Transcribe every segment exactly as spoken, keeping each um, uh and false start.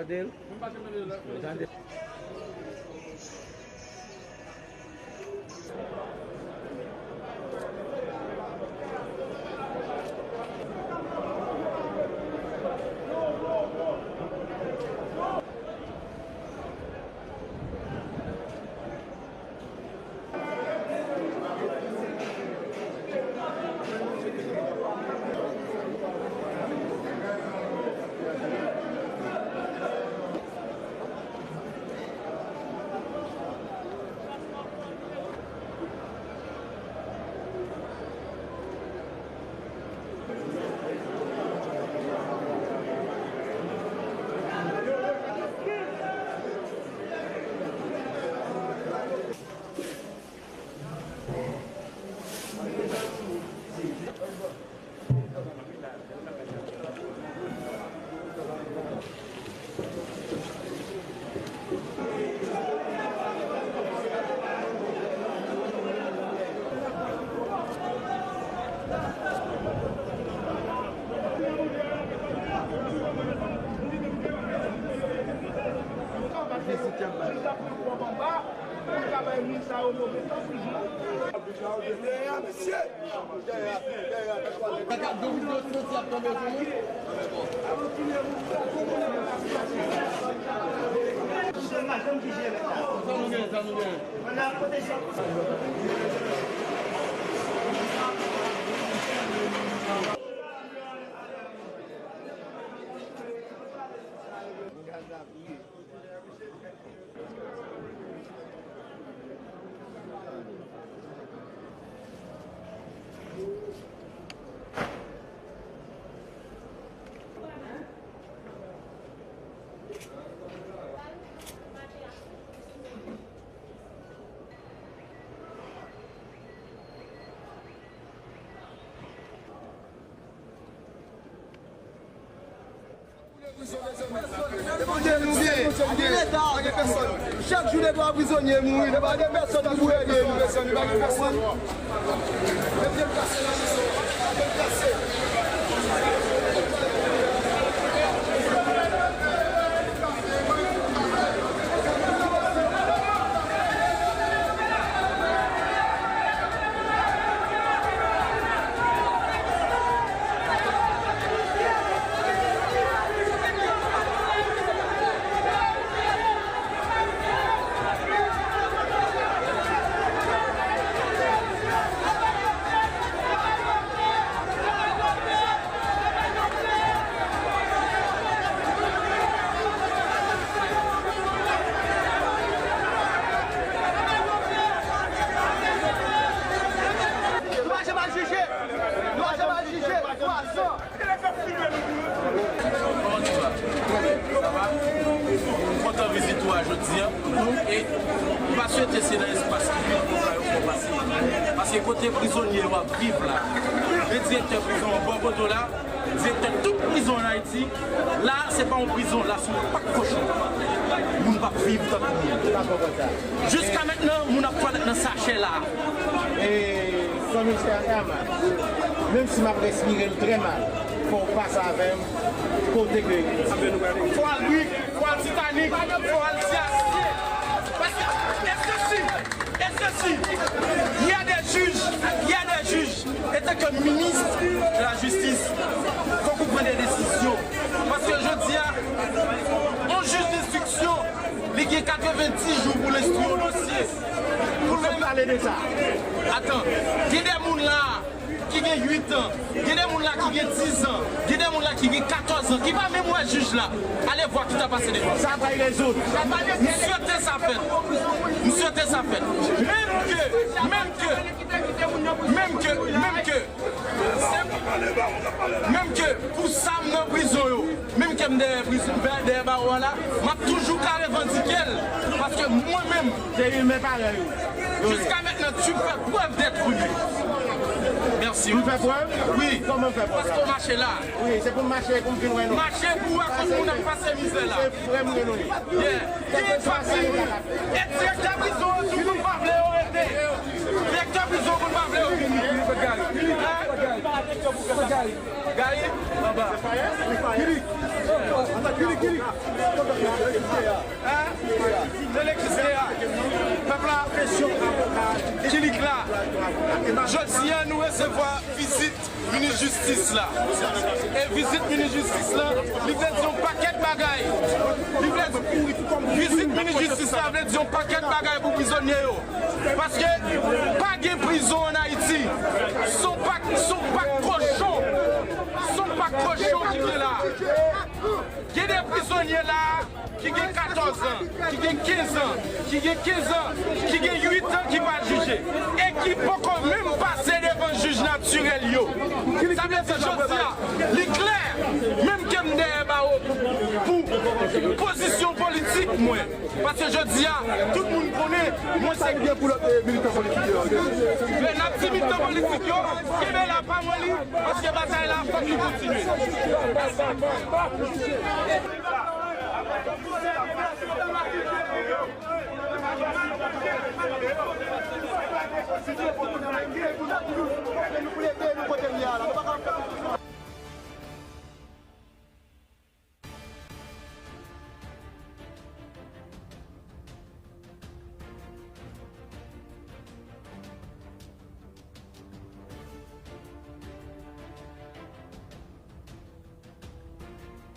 Tande l. Tande. Chak jou de twa prizonye mouri, pa gen pèsonn ki pou ede nou, mezanmi, pa gen pèsonn. Nou pa janm al jije! Nou pa janm al jije! Pwason! Kòman tu vas? Sa va? M kontan vizit ou a jodi a. E m pa swete se nan espas ki pi konsa yo fè w pase. Paske kote prizonye yo ap viv la, men direktè prizon an bò kote w la, direktè tout prizon an Ayiti, la, se pa yon prizon, la, se yon pak kochon. Moun p ap viv tankou moun. Jiska mentnan, moun ap twalèt nan sachè la. E, zanmi m, se M, menm si m ap respire l trè mal, fò w pase avè m kote ke. Fò al Brik, fò al Titanik, fò al Siasye. Paske, e sesi, e sesi, il y a des juges, il y a des juges. Etanke minis de la jistis, fòk ou pran de desizyon. Paske jodi a, yon jij denstriksyon, li gen katrevenndis jou pou l enstwi yon dosye. Pou l menm pale de sa. Atan, gen de moun la ki gen uit an, gen de moun la ki gen diz an, gen de moun la ki gen katòz an, ki pa menm wè jij la. Ale vwa ki ta pase devan. Sa pral rezoud. M swete sa fèt. M swete sa fèt. Menm ke, menm ke, menm ke, menm ke, menm ke pou sa m nan prizon yo, menm ke m dèyè prizon, dèyè bawo a la, m ap toujou ka revandike l, paske mwen menm, se imen parèy ou. Jiska mentnan, tu fais preuve d'être humain. Mèsi. M fè prèv? Wi. Kòman m fè prèv la? Paske w mache la. Wi, se pou m mache, pou m vin wè nou. Mache pou w wè kòman moun ap pase mizè la. Se frè m ke nou ye. Yeah. Ki fati? E direktè prizon an di moun pa vle yo rete. Direktè prizon moun pa vle yo vini. Gary. Gary. Anba. Hein? Se elektrisite a. Pèp la, ki lik la. Jodi a, nou resevwa vizit minis jistis la. E vizit minis jistis la, li vle di yon pakèt bagay. Li vle di, vizit minis jistis la vle di yon pakèt bagay pou prizonye yo. Paske pa gen prizon ann Ayiti. Se yon pak, se yon pak kochon. Se yon pak kochon ki gen la. Gen de prizonye la ki gen katòz an, ki gen kenz an, ki gen kenz an, ki gen uit an ki pa jije e ki poko menm pase devan jij natirèl yo. Sa vle di jodi a, li klè, menm ke m dèyè bawo pou, pou pozisyon politik mwen. Paske jodi a, tout moun konnen mwen se. Sa li gen pou lòt, eh, militan politik yo? Men n ap di militan politik yo, kenbe la, pa moli, paske batay la fòk li kontinye.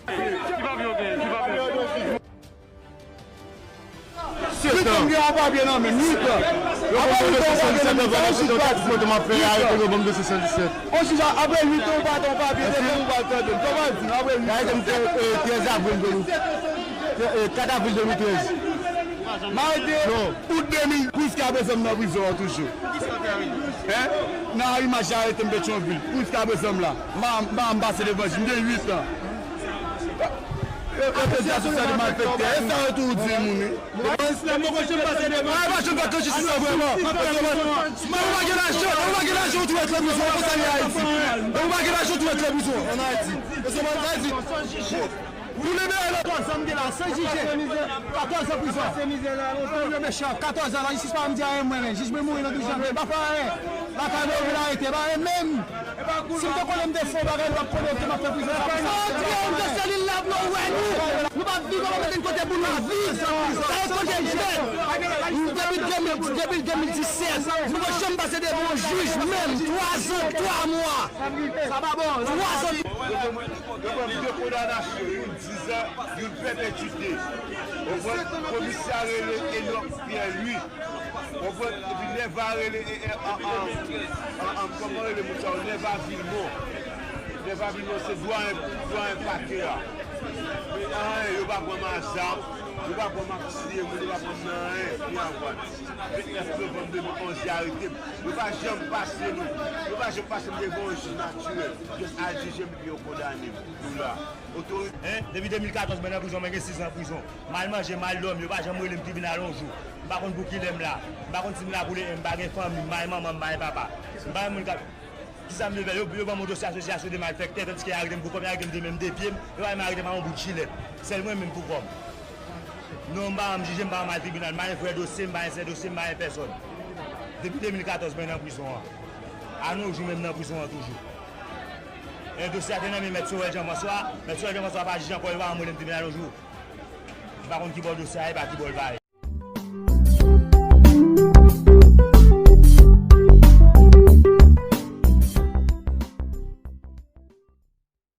Ki papye w gen? Ki papye w gen? Uit an. Uit an, m gen yon papye nan men m, uit an. Yo ban m dosye san disèt, yo ban m dosye san disèt. Kote m ap fè arete, yo ban m dosye san disèt. On jij, apre uit an, ou pa t yon papye, se pou ou pa t tande m. Kòman di, apre uit an? Yo arete m, eh, trèz avril de mil, eh, kat avril de mil trèz. M arete out de mil, jiskaprezan m nan prizon an toujou. Hein? Nan imaj yo arete m Petyonvil. Jiskaprezan m la. M pa, m pa, m pase devan jij, m gen uit an. Yo, yo te di asosiyasyon de malfektè. E sa yo tou di moun, wi. Mwen pa janm fè jistis la vrèman. Mwen pa gen lajan, mwen pa gen lajan, ou tou ret nan prizon, konsa li Ayiti. Mwen pa gen lajan, ou tou ret nan prizon, ann Ayiti. E se mwen Ayiti. Pou libere lòt. Katòz an m te la, san jije. Katòz an prizon. Yo mechan, katòz an, lajistis pa janm di anyen mwen, men jij mwen mouri nan douz janvye, pa fè anyen. Lakay mwen, yo vin arete, pa anyen menm. Si m te konnen m te fè yon bagay, m t ap konnen ke m ap fè prizon. Sa w di a, m te selil la pou yo wè nou. Nou p ap viv, yo p ap mete n kote pou nou viv. Sa e kote m fèt. Depi de mil, depi de mil disèt, nou pa janm pase devan yon jij, menm twa zan, twa mwa. Sa pa bon. Twa zan. Yo ban m de kondanasyon, youn dizan, youn pèpetwite. Ou konprann? Komisè a rele Enock Pierre Louis. Ou konprann? Epi Nèva rele, e, e, an, an, an, an, kòman rele moun sa yo? Nèva Vilmont. Nèva Vilmont se dwayen, dwayen pakè a. Men anyen, yo pa pran m a zam, yo pa pran m ap tiye moun, yo pa pran m nan anyen, ni avwad. Vennèf novanm de mil onz, yo arete m. Yo pa janm pase nou, yo pa janm pase m devan yon jij natirèl. Jis al jije m epi yo kondane m. Nou la. Otorite. Hein? Depi de mil katòz, mwen nan prizon, mwen gen sis an prizon. M al manje, m al dòmi, yo pa janm rele m tribinal yon jou. M pa konn pou kilè m la. M pa konn si m la pou lè, m pa gen fanmi, m pa gen manman, m pa gen papa. M pa gen moun k ap, kisa m vle fè? Yo, yo ban m yon dosye asosyasyon de malfektè, tandiske yo arete m pou kò m, yo arete m de men m, de pye m, yo pa menm arete m ak yon bout jilèt. Sèl mwen menm pou kò m. Non, m pa janm jije, m pa janm al tribinal, m pa gen frè dosye, m pa gen sè dosye, m pa gen pèsòn. Depi de mil katòz, mwen nan prizon an. A nos jours, menm nan prizon an toujou. E dosye a te nan men Mèt Sorel Jean François. Mèt Sorel Jean François pa jij ankò, yo pa janm rele m tribinal yon jou. M pa konn ki bò dosye a ye, pa ki bò l pa ye.